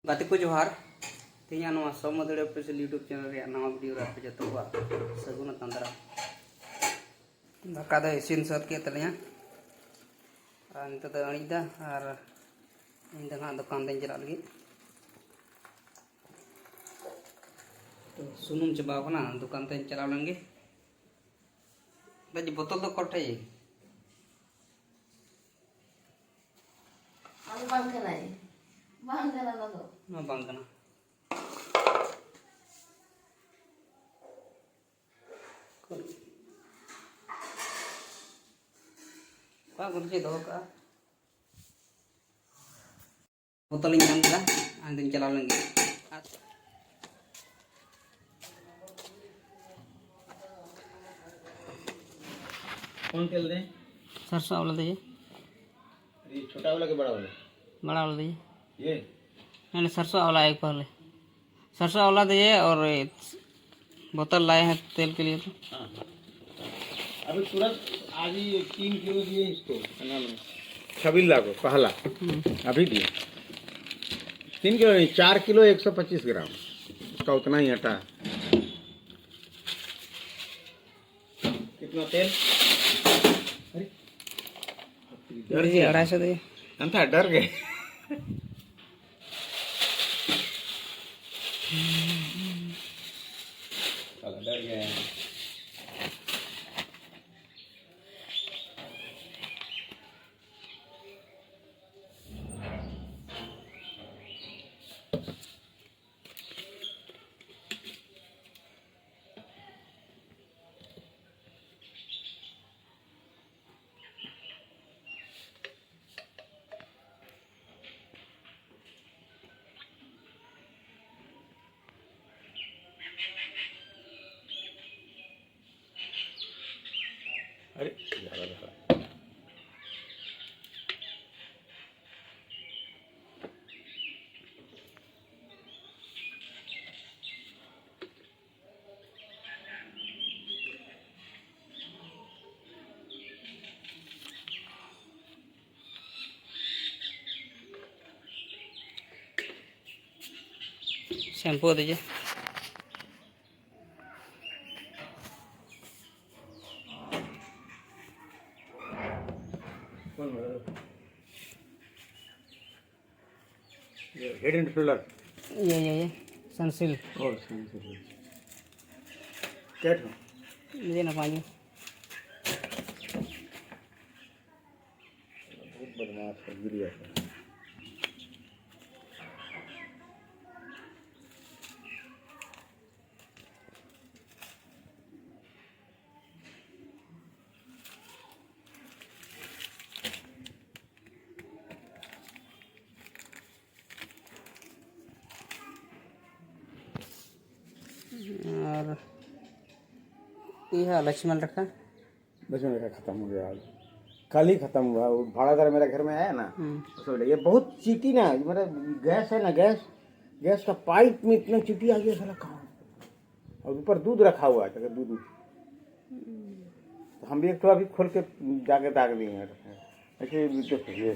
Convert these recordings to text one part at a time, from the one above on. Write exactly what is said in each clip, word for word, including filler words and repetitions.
ᱜᱟᱛᱮ ᱠᱚ ᱡᱚᱦᱟᱨ᱾ ᱛᱮᱦᱮᱧᱟᱜ ᱱᱚᱣᱟ ᱥᱚᱢᱚᱫᱷᱩᱨᱤ Official YouTube channel ᱨᱮᱭᱟᱜ ᱱᱟᱣᱟ video ᱨᱮ ᱟᱯᱮ ᱡᱚᱛᱚ ᱠᱚᱣᱟᱜ ᱥᱟᱹᱜᱩᱱ ᱟᱛᱟᱝ ᱫᱟᱨᱟᱢ᱾ ᱫᱟᱠᱟ ᱫᱚ ᱤᱥᱤᱱ ᱥᱟᱹᱛ ᱠᱮᱫ ᱛᱟᱞᱮᱭᱟ, ᱟᱨ ᱱᱤᱛᱚᱜ ᱫᱚ ᱟᱹᱬᱤᱡ ᱫᱟ, ᱟᱨ ᱤᱧ ᱫᱚ ᱦᱟᱸᱜ ᱫᱚᱠᱟᱱ ᱛᱮᱧ ᱪᱟᱞᱟᱜ ᱞᱟᱹᱜᱤᱫ᱾ ᱛᱚ, ᱥᱩᱱᱩᱢ ᱪᱟᱵᱟᱣ ᱠᱟᱱᱟ, ᱫᱚᱠᱟᱱ ᱛᱮᱧ ᱪᱟᱞᱟᱣ ᱞᱮᱱ ᱜᱮ᱾ ᱫᱟᱡᱤ, ᱵᱚᱛᱚᱞ ᱫᱚ ᱠᱚᱴᱷᱮ? ᱟᱫᱚ ᱵᱟᱝ ᱠᱟᱱᱟᱭ, ᱵᱟᱝ ᱠᱟᱱᱟ ᱚᱱᱟ ᱫᱚ᱾ ᱱᱚᱣᱟ ᱵᱟᱝ ᱠᱟᱱᱟ᱾ ᱚᱠᱟ ᱠᱚᱨᱮ ᱪᱚᱭ ᱫᱚᱦᱚ ᱠᱟᱜᱼᱟ᱾ ᱵᱚᱛᱚᱞᱤᱧ ᱧᱟᱢ ᱠᱮᱫᱟ, ᱟᱫᱚᱧ ᱪᱟᱞᱟᱣ ᱞᱮᱱ ᱜᱮ᱾ कौन तेल दें? सरसों वाला दीजिए। ये छोटा वाला कि बड़ा वाला? बड़ा वाला दीजिए। ये? नहीं, नहीं, सरसों वाला एक पहले। सरसों वाला दीजिए और ये बोतल लाए हैं तेल के लिए तो। हाँ, हाँ। अभी तुरंत आज ही तीन किलो दिए इसको, क्या नाम है? छबीला को पहला। हम्म। अभी दिए। तीन किलो नहीं, चार किलो एक सौ पच्चीस ग्राम। उसका उतना ही आटा है। कितना तेल? अरे, डर दीजिए, गया। अढ़ाई सौ दीजिए। अंधा डर गए। साला डर गए हैं। शैम्पू दीजिए। Head and shoulder. ये ये ये सनसिल्क। ओ, सनसिल्क। कैट हो? ये ना पानी। बहुत बदमाश है, गिर गया था। और यह लक्ष्मण रेखा। लक्ष्मण रेखा खत्म हो गया आज। कल ही खत्म हुआ। वो भाड़ादार मेरा घर में आया ना, हम्म। उसको बोला, "ये बहुत चीटी ना, मतलब गैस है ना, गैस, गैस का पाइप में इतना चीटी आ गया, साला कहाँ?" और ऊपर दूध रखा हुआ है, तो दूध, तो हम भी एक तो अभी खोल के जाके दाग दिए हैं। ऐसे देखो ये।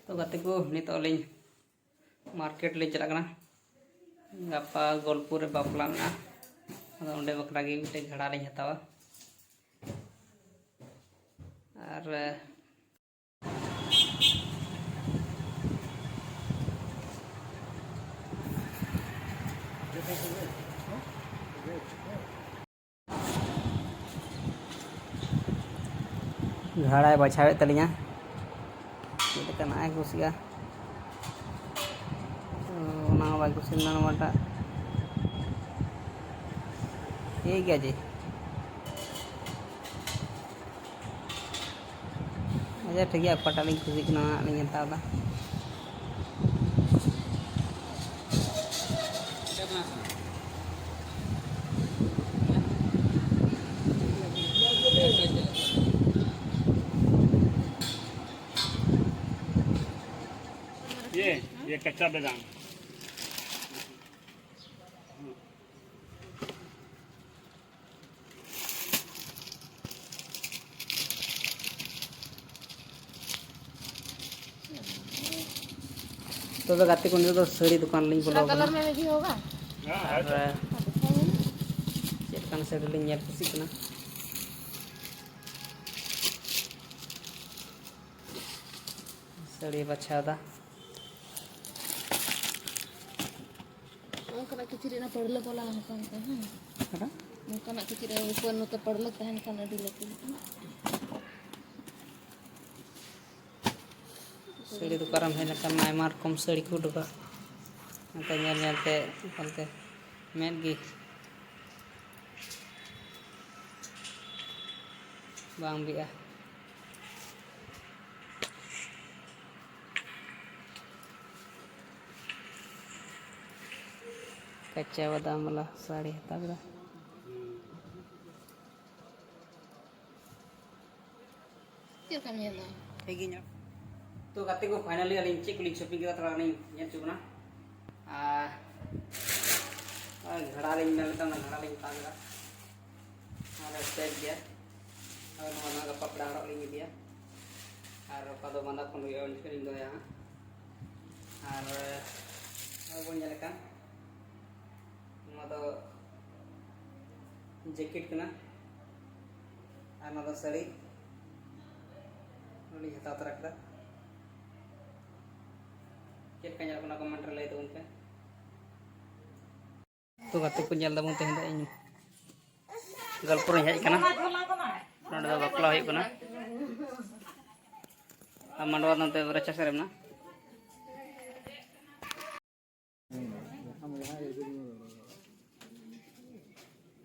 ᱛᱚ ᱜᱟᱛᱮ ᱠᱚ, ᱱᱤᱛᱚᱜ ᱟᱹᱞᱤᱧ ᱢᱟᱨᱠᱮᱴ ᱞᱤᱧ ᱪᱟᱞᱟᱜ ᱠᱟᱱᱟ᱾ ᱜᱟᱯᱟ ᱜᱳᱞᱯᱩᱨ ᱨᱮ ᱵᱟᱯᱞᱟ ᱢᱮᱱᱟᱜᱼᱟ, ᱟᱫᱚ ᱚᱸᱰᱮ ᱵᱟᱠᱷᱨᱟ ᱜᱮ ᱢᱤᱫᱴᱮᱱ ᱜᱷᱟᱲᱟ ᱞᱤᱧ ᱦᱟᱛᱟᱣᱟ᱾ ᱟᱨ ᱜᱷᱟᱲᱟᱭ ᱵᱟᱪᱷᱟᱣᱮᱫ ᱛᱟᱹᱞᱤᱧᱟ, ᱪᱮᱫ ᱞᱮᱠᱟᱱᱟᱜ ᱮ ᱠᱩᱥᱤᱜᱼᱟ᱾ ᱛᱚ, ᱚᱱᱟ ᱦᱚᱸ ᱵᱟᱭ ᱠᱩᱥᱤ ᱞᱮᱱᱟ ᱱᱚᱣᱟᱴᱟᱜ᱾ ᱴᱷᱤᱠ ᱜᱮᱭᱟ ᱡᱮ᱾ ᱟᱪᱪᱷᱟ, ᱴᱷᱤᱠ ᱜᱮᱭᱟ, ᱚᱠᱟᱴᱟᱜ ᱞᱤᱧ ᱠᱩᱥᱤᱜ ᱠᱟᱱᱟ, ᱚᱱᱟ ᱞᱤᱧ ᱦᱟᱛᱟᱣ ᱮᱫᱟ᱾ ये ये कच्चा बादाम। ᱛᱚᱵᱮ ᱜᱟᱛᱮ ᱠᱚ, ᱱᱤᱛᱚᱜ ᱫᱚ ᱥᱟᱹᱲᱤ ᱫᱚᱠᱟᱱ ᱞᱤᱧ ᱵᱚᱞᱚ ᱠᱟᱱᱟ᱾ ᱟᱨ ᱪᱮᱫ ᱞᱮᱠᱟᱱ ᱥᱟᱹᱲᱤ ᱞᱤᱧ ᱧᱮᱞ ᱠᱩᱥᱤᱜ ᱠᱟᱱᱟ᱾ ᱥᱟᱹᱲᱤ ᱵᱟᱪᱷᱟᱣ ᱫᱟ᱾ ᱚᱱᱠᱟᱱᱟᱜ ᱠᱤᱪᱨᱤᱡ ᱚᱱᱟ ᱯᱟᱹᱲᱞᱟᱹᱠ ᱵᱟᱞᱟ ᱦᱟᱛᱟᱣ ᱠᱟᱜᱼᱟ, ᱦᱮᱸ᱾ ᱚᱠᱟᱴᱟᱜ? ᱚᱱᱠᱟᱱᱟᱜ ᱠᱤᱪᱨᱤᱡ ᱩᱯᱟᱹᱨ ᱱᱚᱛᱮ ᱯᱟᱹᱲᱞᱟᱹᱠ ᱛᱟᱦᱮᱱ ᱠᱷᱟᱱ ᱟᱹᱰᱤ ᱞᱟᱹᱴᱩ᱾ ᱥᱟᱹᱲᱤ ᱫᱚᱠᱟᱱ ᱨᱮᱢ ᱦᱮᱡ ᱞᱮᱱᱠᱷᱟᱱ ᱢᱟ ᱟᱭᱢᱟ ᱨᱚᱠᱚᱢ ᱥᱟᱹᱲᱤ ᱠᱚ ᱩᱰᱩᱠᱟ᱾ ᱚᱱᱠᱟ ᱧᱮᱞ ᱧᱮᱞ ᱛᱮ ᱮᱠᱟᱞ ᱛᱮ ᱢᱮᱫ ᱜᱮ ᱵᱟᱝ ᱵᱤᱜᱼᱟ᱾ ᱠᱟᱪᱟ ᱵᱟᱫᱟᱢ ᱵᱟᱞᱟ ᱥᱟᱹᱲᱤ ᱦᱟᱛᱟᱣ ᱠᱮᱫᱟ᱾ ᱪᱮᱫ ᱞᱮᱠᱟᱢ ᱧᱮᱞᱟ? ᱴᱷᱤᱠ ᱜᱮ ᱧᱮᱞ᱾ ᱛᱚ ᱜᱟᱛᱮ ᱠᱚ, finally ᱟᱹᱞᱤᱧ ᱪᱮᱫ ᱠᱚᱞᱤᱧ shopping ᱠᱮᱫᱟ, ᱛᱷᱚᱲᱟ ᱞᱤᱧ ᱧᱮᱞ ᱦᱚᱪᱚ ᱵᱚᱱᱟ᱾ ᱟᱨ, ᱟᱨ ᱜᱷᱟᱲᱟ ᱞᱤᱧ ᱢᱮᱱ ᱞᱮᱫᱟ, ᱚᱱᱟ ᱜᱷᱟᱲᱟ ᱞᱤᱧ ᱦᱟᱛᱟᱣ ᱠᱮᱫᱟ᱾ ᱟᱨ ᱥᱮᱴ ᱜᱮᱭᱟ᱾ ᱟᱨ ᱱᱚᱣᱟ ᱫᱚ ᱜᱟᱯᱟ ᱯᱮᱲᱟ ᱦᱚᱲᱚᱜ ᱞᱤᱧ ᱤᱫᱤᱭᱟ᱾ ᱟᱨ ᱚᱠᱟ ᱫᱚ ᱵᱟᱸᱫᱟ ᱠᱷᱚᱱ ᱦᱩᱭᱩᱜᱼᱟ, ᱩᱱ ᱡᱚᱠᱷᱚᱱ ᱞᱤᱧ ᱫᱚᱦᱚᱭᱟ ᱦᱟᱸᱜ᱾ ᱟᱨ ᱱᱚᱜᱼᱚᱭ ᱵᱚᱱ ᱧᱮᱞ ᱞᱮᱠᱷᱟᱱ, ᱱᱚᱣᱟ ᱫᱚ ᱡᱮᱠᱮᱴ ᱠᱟᱱᱟ᱾ ᱟᱨ ᱱᱚᱣᱟ ᱫᱚ ᱥᱟᱹᱲᱤ ᱱᱚᱰᱮᱧ ᱦᱟᱛᱟᱣ ᱛᱚᱨᱟ ᱠᱮᱫᱟ᱾ ᱪᱮᱫ ᱞᱮᱠᱟ ᱧᱮᱞᱚᱜ ᱠᱟᱱᱟ, comment ᱨᱮ ᱞᱟᱹᱭ ᱛᱟᱵᱚᱱ ᱯᱮ᱾ ᱛᱚ ᱜᱟᱛᱮ ᱠᱚ, ᱧᱮᱞ ᱫᱟᱵᱚᱱ, ᱛᱮᱦᱮᱧ ᱫᱚ ᱤᱧ ᱜᱚᱞᱯᱚ ᱨᱤᱧ ᱦᱮᱡ ᱠᱟᱱᱟ᱾ ᱱᱚᱰᱮ ᱫᱚ ᱵᱟᱯᱞᱟ ᱦᱩᱭᱩᱜ ᱠᱟᱱᱟ᱾ ᱟᱨ ᱢᱟᱰᱣᱟ ᱫᱚ ᱱᱚᱛᱮ ᱨᱟᱪᱟ ᱥᱮᱫ ᱨᱮ ᱢᱮᱱᱟᱜᱼᱟ᱾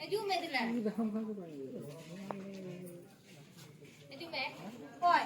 ᱦᱤᱡᱩᱜ ᱢᱮ ᱫᱮᱞᱟ᱾ ᱦᱤᱡᱩᱜ ᱢᱮ᱾ ᱦᱳᱭ᱾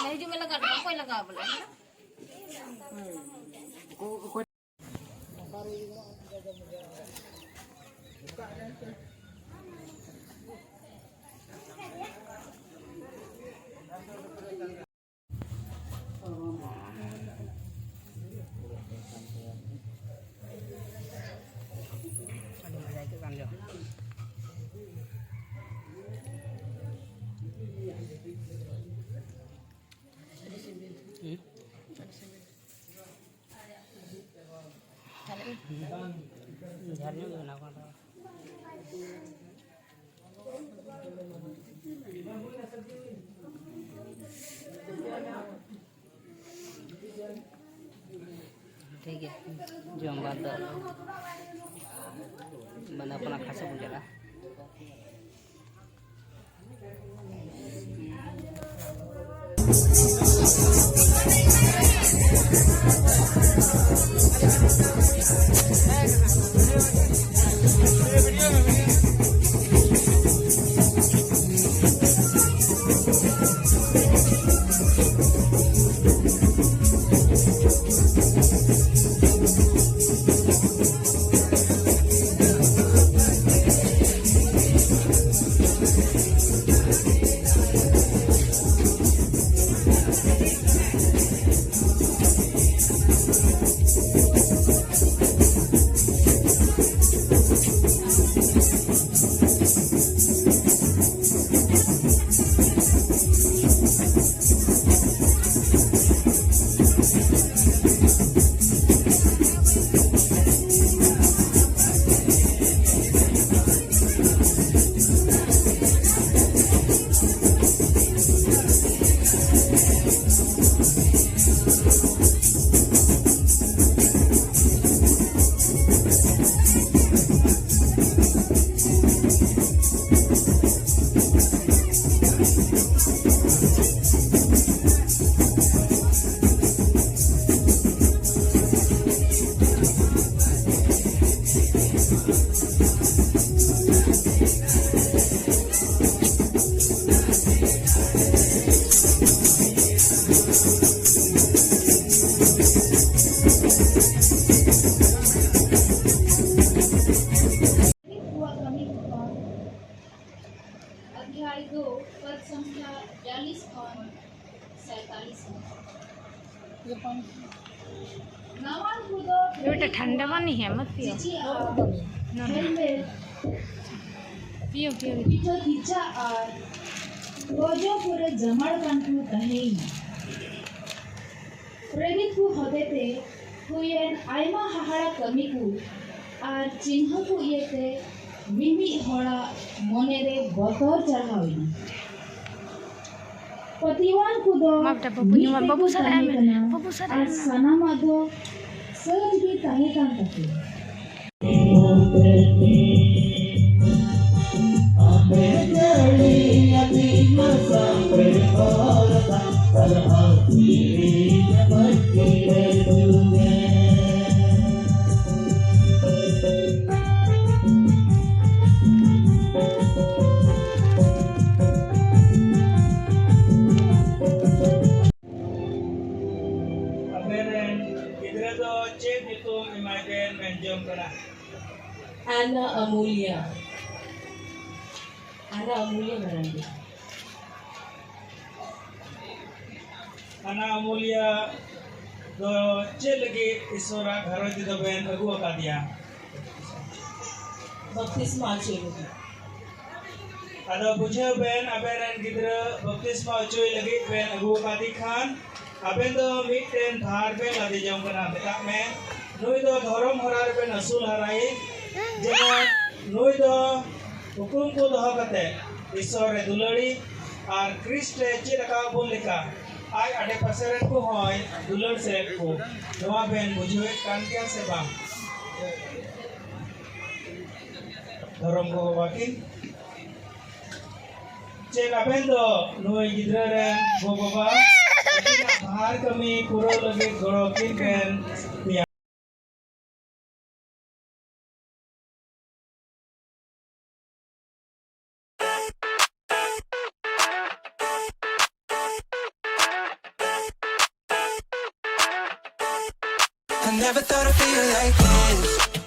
ᱦᱤᱡᱩᱜ ᱢᱮ, ᱞᱟᱜᱟᱜ ᱫᱚ ᱚᱠᱚᱭ ᱞᱟᱜᱟᱣ ᱵᱚᱞᱮ? ᱡᱷᱟᱹᱞ ᱧᱚᱜ ᱜᱮ ᱵᱮᱱᱟᱣ ᱠᱟᱱ ᱛᱟᱵᱚᱱᱟ᱾ ᱴᱷᱤᱠ ᱜᱮᱭᱟ, ᱡᱚᱢ ᱵᱟᱫ ᱫᱚ ᱢᱟᱱᱮ ᱟᱯᱱᱟᱨ ᱠᱷᱟᱥᱮ ᱵᱩᱡᱷᱟᱹᱜᱼᱟ᱾ ᱠᱚᱣᱟᱜ ᱠᱟᱹᱢᱤ ᱠᱚ ᱠᱷᱚᱱ ᱚᱫᱷᱭᱟᱭ ᱫᱩ, ᱯᱚᱫ ᱥᱚᱝᱠᱷᱭᱟ ᱵᱤᱭᱟᱞᱤᱥ ᱠᱷᱚᱱ ᱥᱟᱭᱛᱟᱞᱤᱥ ᱦᱟᱹᱵᱤᱡ᱾ ᱱᱟᱣᱟᱱ ᱠᱚᱫᱚ ᱵᱮᱴᱟ, ᱴᱷᱟᱱᱰᱟ ᱢᱟ ᱱᱤᱦᱤ ᱢᱟᱛ ᱯᱤᱭᱳ᱾ ᱪᱤᱪᱤ ᱟᱨ ᱦᱮᱞᱢᱮᱴ, ᱯᱤᱭᱳ, ᱯᱤᱭᱳ᱾ ᱯᱤᱴᱷᱟᱹ ᱛᱤᱪᱟ ᱟᱨ ᱠᱚᱡᱚ ᱠᱚᱨᱮ ᱡᱟᱢᱟᱲ ᱠᱟᱱ ᱠᱚ ᱛᱟᱦᱮᱸᱭᱮᱱᱟ᱾ ᱯᱨᱮᱢᱤᱠ ᱠᱚ ᱦᱚᱛᱮᱛᱮ ᱦᱩᱭᱮᱱ ᱟᱭᱢᱟ ᱦᱟᱦᱟᱲᱟ ᱠᱟᱹᱢᱤ ᱠᱚ ᱟᱨ ᱪᱤᱱᱦᱟᱹ ᱠᱚ ᱤᱭᱟᱹᱛᱮ ᱢᱤᱢᱤᱫ ᱦᱚᱲᱟᱜ ᱢᱚᱱᱮ ᱨᱮ ᱵᱚᱛᱚᱨ ᱪᱟᱲᱦᱟᱣ ᱮᱱᱟ᱾ ᱯᱟᱹᱛᱭᱟᱹᱣᱟᱱ ᱠᱚᱫᱚ ᱢᱟ ᱵᱮᱴᱟ, ᱵᱟᱹᱵᱩ ᱢᱤᱫ ᱧᱩ ᱢᱮ, ᱨᱮᱠᱚ ᱵᱟᱹᱵᱩ ᱥᱟᱨᱦᱟᱣ ᱛᱟᱦᱮᱸ ᱢᱮ, ᱠᱟᱱᱟ ᱵᱟᱹᱵᱩ ᱥᱟᱨᱦᱟᱣ ᱟᱨ ᱢᱮ᱾ ᱥᱟᱱᱟᱢᱟᱜ ᱫᱚ ᱥᱟᱹᱛ ᱜᱮ ᱛᱟᱦᱮᱸ ᱠᱟᱱ ᱛᱟᱠᱚᱣᱟ᱾ ᱟᱯᱮ ᱨᱮᱱ ᱜᱤᱫᱽᱨᱟᱹ ᱫᱚ ᱪᱮᱫ ᱧᱩᱛᱩᱢ ᱮᱢᱟᱭ ᱵᱮᱱ ᱢᱮᱱ ᱡᱚᱝ ᱠᱟᱱᱟ? ᱟᱱᱟ ᱟᱢᱩᱞᱤᱭᱟ᱾ ᱟᱱᱟ ᱟᱢᱩᱞᱤᱭᱟ ᱢᱟᱨᱟᱱᱰᱤ᱾ ᱟᱱᱟ ᱟᱢᱩᱞᱤᱭᱟ ᱫᱚ ᱪᱮᱫ ᱞᱟᱹᱜᱤᱫ ᱤᱥᱚᱨᱟᱜ ᱜᱷᱟᱨᱚᱸᱡᱽ ᱨᱮᱫᱚ ᱵᱮᱱ ᱟᱹᱜᱩ ᱟᱠᱟᱫᱮᱭᱟ? ᱵᱟᱯᱛᱤᱥᱢᱟ ᱦᱚᱪᱚᱭ ᱞᱟᱹᱜᱤᱫ᱾ ᱟᱫᱚ ᱵᱩᱡᱷᱟᱹᱣ ᱵᱮᱱ, ᱟᱵᱮᱱ ᱨᱮᱱ ᱜᱤᱫᱽᱨᱟᱹ ᱵᱟᱯᱛᱤᱥᱢᱟ ᱦᱚᱪᱚᱭ ᱞᱟᱹᱜᱤᱫ ᱵᱮᱱ ᱟᱹᱜᱩ ᱟᱠᱟᱫᱮ ᱠᱷᱟᱱ, ᱟᱵᱮᱱ ᱫᱚ ᱢᱤᱫᱴᱮᱱ ᱵᱷᱟᱨ ᱵᱮᱱ ᱞᱟᱫᱮ ᱡᱚᱝ ᱠᱟᱱᱟ᱾ ᱢᱮᱛᱟᱜ ᱢᱮ, ᱱᱩᱭ ᱫᱚ ᱫᱷᱚᱨᱚᱢ ᱦᱚᱨᱟ ᱨᱮᱵᱮᱱ ᱟᱹᱥᱩᱞ ᱦᱟᱨᱟᱭᱮ, ᱡᱮᱢᱚᱱ ᱱᱩᱭ ᱫᱚ ᱦᱩᱠᱩᱢ ᱠᱚ ᱫᱚᱦᱚ ᱠᱟᱛᱮ ᱤᱥᱚᱨ ᱨᱮ ᱫᱩᱞᱟᱹᱲᱤ ᱟᱨ ᱠᱨᱤᱥᱴ ᱨᱮ ᱪᱮᱫ ᱟᱠᱟᱫ ᱵᱚᱱ ᱞᱮᱠᱟ ᱟᱡ ᱟᱰᱮ ᱯᱟᱥᱮ ᱨᱮᱱ ᱠᱚᱦᱚᱸᱭ ᱫᱩᱞᱟᱹᱲ ᱥᱮᱫ ᱠᱚ᱾ ᱱᱚᱣᱟ ᱵᱮᱱ ᱵᱩᱡᱷᱟᱹᱣᱮᱫ ᱠᱟᱱ ᱜᱮᱭᱟ ᱥᱮ ᱵᱟᱝ? ᱫᱷᱚᱨᱚᱢ ᱜᱚ ᱵᱟᱵᱟ ᱠᱤᱱ ᱪᱮᱫ ᱟᱵᱮᱱ ᱫᱚ ᱱᱩᱭ ᱜᱤᱫᱽᱨᱟᱹ ᱨᱮᱱ ᱜᱚ ᱵᱟᱵᱟ ᱟᱹᱠᱤᱱᱟᱜ ᱵᱷᱟᱨ ᱠᱟᱹᱢᱤ ᱯᱩᱨᱟᱹᱣ ᱞᱟᱹᱜᱤᱫ ᱜᱚᱲᱚ ᱠᱤᱱ ᱵᱮᱱ ᱛᱮᱭᱟᱨ? I never thought I'd feel like this.